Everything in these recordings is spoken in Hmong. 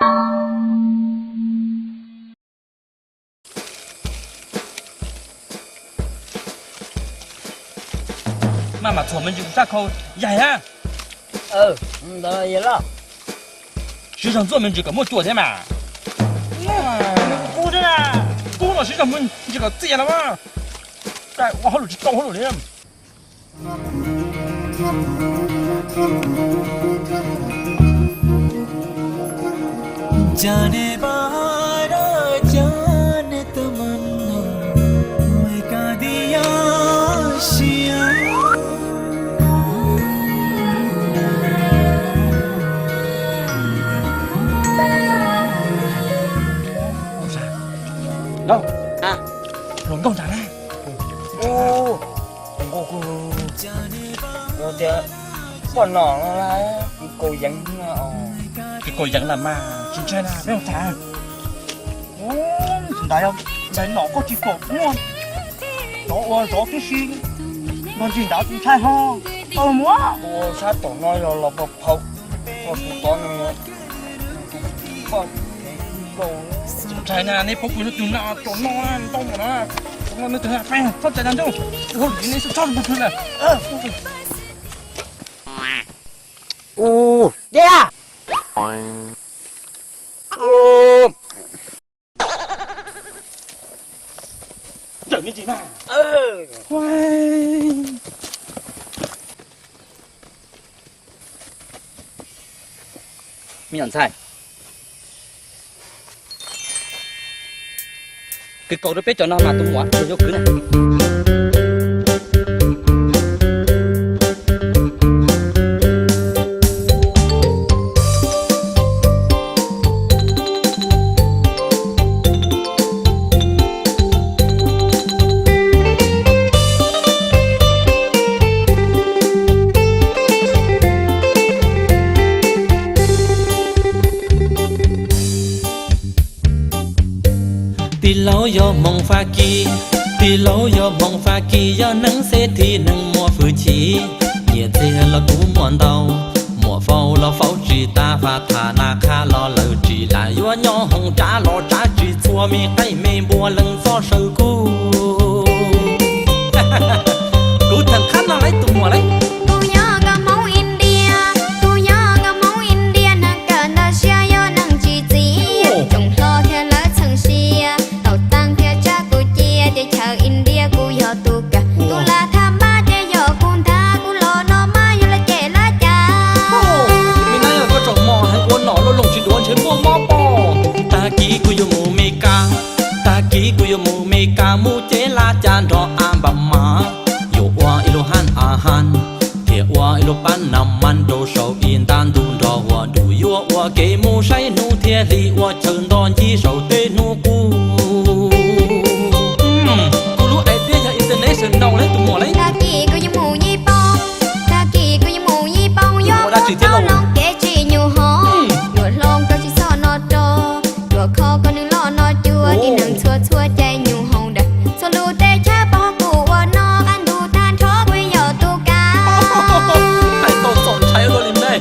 Maj mam txhuam me ntsis kuv sab khau yaig a. Siv zog ntxuaj me ntsis kom muaj cua thiab mas. Kub thiab na, kub no siv zog me ntsis kom txias los mas. Ua hauj lwm tsis tau hauj lwm li. Hluas nkauj ntsag na. Tias poj nom no, kws kaus yeev, kws kaus yeev los mas tsis ntshai na peb mus tham. Ntawd yog ntawd nom koj tsis pom muaj zov ua zov tib si, npog ntsis nrad tsis ntshai ho. Tau muab sab tom no yog los pog phau, pog tus tod nws, pog, tsis ntshai na, neb paub kuv yog tus no, tus no ntau no, tus no nws tus no, txhob cai ntag ntuj, ua hauj lwm neb txhob txhob tus twg na. Ua, dej a. Me nyuam ntxhais, kws kaus rau peb cov no mas tus muam yuav kwv na. Tij laug yog hmoov Fab Kis, tij laug yog hmoov Fab Kis, yog neeg xeb thim neeg muaj fwj chim. Nyiaj txiag los kuj muaj ntau, muaj faus los faus tsis tas, faj tham nas khab los lawv tsis lam, yuav nyob hoos tsav los tsav tsis txhua, me qaib me npua leej txhob sawv kub. Kuv theem qhab no lauj tus muam lauj. Kuv nyob nkawd hmoob India, kuv nyob nkawd hmoob India, neeg kawm ntawv siab yog neeg tsis txiv, tsoom hlob thiab lawv txheem siab, tau taab thiab tsab kuv cia, ces chaw India kuv yog tus kawm, tus lam tham mab ces yog kuv ntag, kuv los no mab yog lawv cem lawv cas. Me nab yog koj tsoom mos heev ua nom luaj loog tsis duav ntshe muaj mob pom. Tag kis kuv yuav mus Mes Kas, tag kis kuv yuav mus Mes Kas, mus cev laj cas nrog A Npam Mas, yuav ua ib lub haj a haj, thiaj ua ib lub pab nam mas rau saum ib ntab ntug nrog ua dum, yuav ua kev mus saib hnub thiab hli, ua chaw nto ncig saum tej hnub qub. Kuv lub aim tias yog international lauj tus muam lauj. Tag kis kuv yuav mus Nyij Pooj, tag kis kuv yuav mus Nyij Pooj, yuav ua dab tsi thiab los kev tsim nyuj hoom, yuav hloov koj tsis txhob no rau, yuav kho koj nws loj no cua, tib neeg txhua txhua cai nyuj hoom dawm, txhua lub teb chaws pom kuv ua no, qab ntug tag nrho kuv yog tus kav. Hais tau txaus ntshai ua luaj li ne.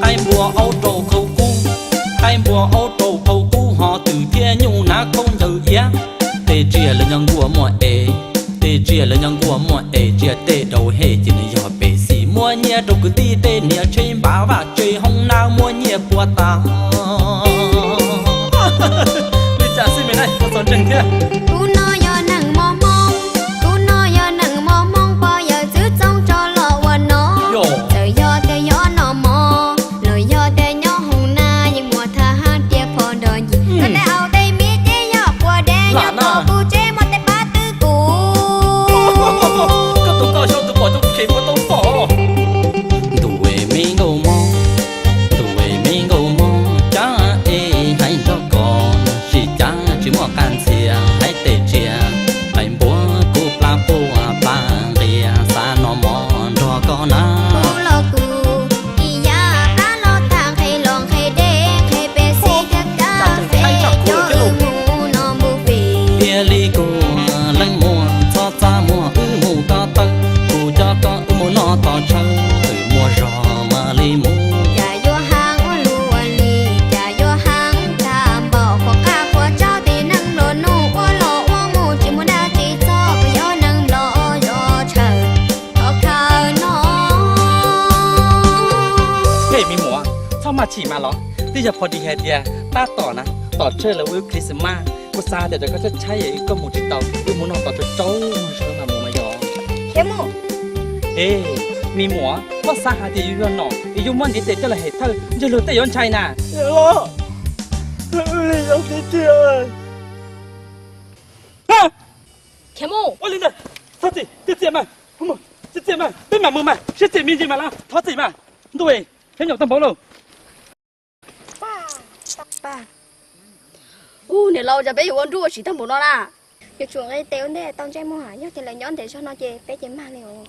Qaib npua aub rau qhov kub, qaib npua aub rau qhov kub, ho twm thiab nyuj hnav khaub ncaws iav. Tej tsiaj lawv nyob nkuaj muaj es, tej tsiaj lawv nyob nkuaj muaj es, tsiaj tej daus hem ces nws yog pes xis. Muaj nyiaj rau kwv tij tej niam tsheb npav, vaj tsev hoob nab muaj nyiaj puas tas. Li cas xwb me nab, koj txog ntseeg thiab. Kuv no yog neeg mos hmoo, kuv no yog neeg mos hmoo, pog yawm txwv txoov rog los ua no. Txawm yog tias yog noj mov los yog tias nyob hoos nab, yeej muaj thaj hab tiaj phom nrog ncig. Koj tej au tej me ces yog quas dej, nyob tom kuv tsev muaj tej pab twb kuv. Koj tus koj xyov tus pom tus khev puas tau pom. Ntuj es me nkauj hmoob, ntuj es me nkauj hmoob, Mas chim mas los twb yog pho dis hais tias tab tom na, tom tsawg los ua Christmas, kuv xav tias cov koj tshaib tshaib es koj mus tsis tau, wb mus noj tau tsau tsau sawv mas mus mas yog. Khiav mus. E, me muam, koj xav hais tias yus yog nom es yus muab ntiv tes coj los hem thawj, ntsej luag tej yuav ntshai na. Khiav mus. Ua li ntawd, thov txim, txiav txiav mas, txiav txiav mas, peb mam mus mas, siab txiav me ntsis mas los thov txim mas. Ntuj, khiav nyuam tag npaum lauj. Ub, niam laus, cas peb yuav ua nruj ua tsiv tag npaum no na? Yuav tsum nqis tes ua ntej tau ntsej muag, yog tias lawv nyob ntev zog no ces peb ces mag li os.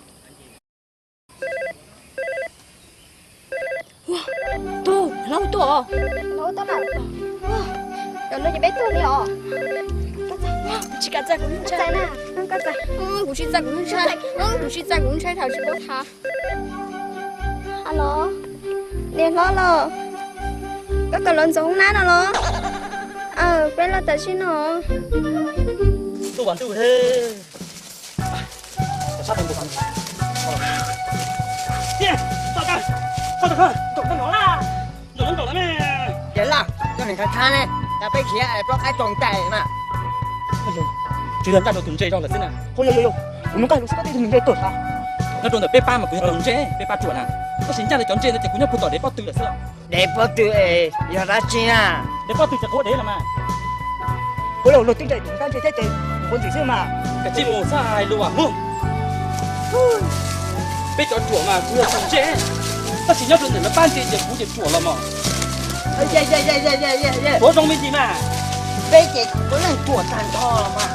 Tub, lawv tuaj os. Lawv tuaj lawm. Cov no ces peb tuaj li os. Tsis kam txais kuv lub ntshai na. Kuv tsis txais kuv lub ntshai. Kuv tsis txais kuv lub ntshai, tham tsis paub tham. Alo, niam hlob los, koj kom los ntxoov nab no los? Aw, peb los tam sim no. Ntuj, vas ntuj he. Ces laj, koj nim khav khab ne, tas peb khiav plaub qaib tsaus ntais mas. Tsis yog ncaj rau tus ntse zog lawm xwb na. Kuv nug nqaij rau xwb, koj tej tus ntse tuag. Nyob rau ntawm peb pab mas kuv yog tus ntse, peb pab ruam na. Tab sis ncaj rau cov ntse ntawd ces kuv nyob puag tom dev pob tw lawm xwb. Dev pob tw es yog dab tsi na? Dev pob tw ces quav dev los mas. Kuv los luag twb ntsais tus kab ntse thiab ces kuv ntxim xwb mas. Koj tsis mus txhob hais lus as. Peb cov ruam mas kuv yog tus ntse, tab sis nyob rau ntawm lawv pab ntse ces kuv ces ruam los mas. Ruam zoo me ntsis mas. Peb ces kuv leej ruam tag nrho los mas.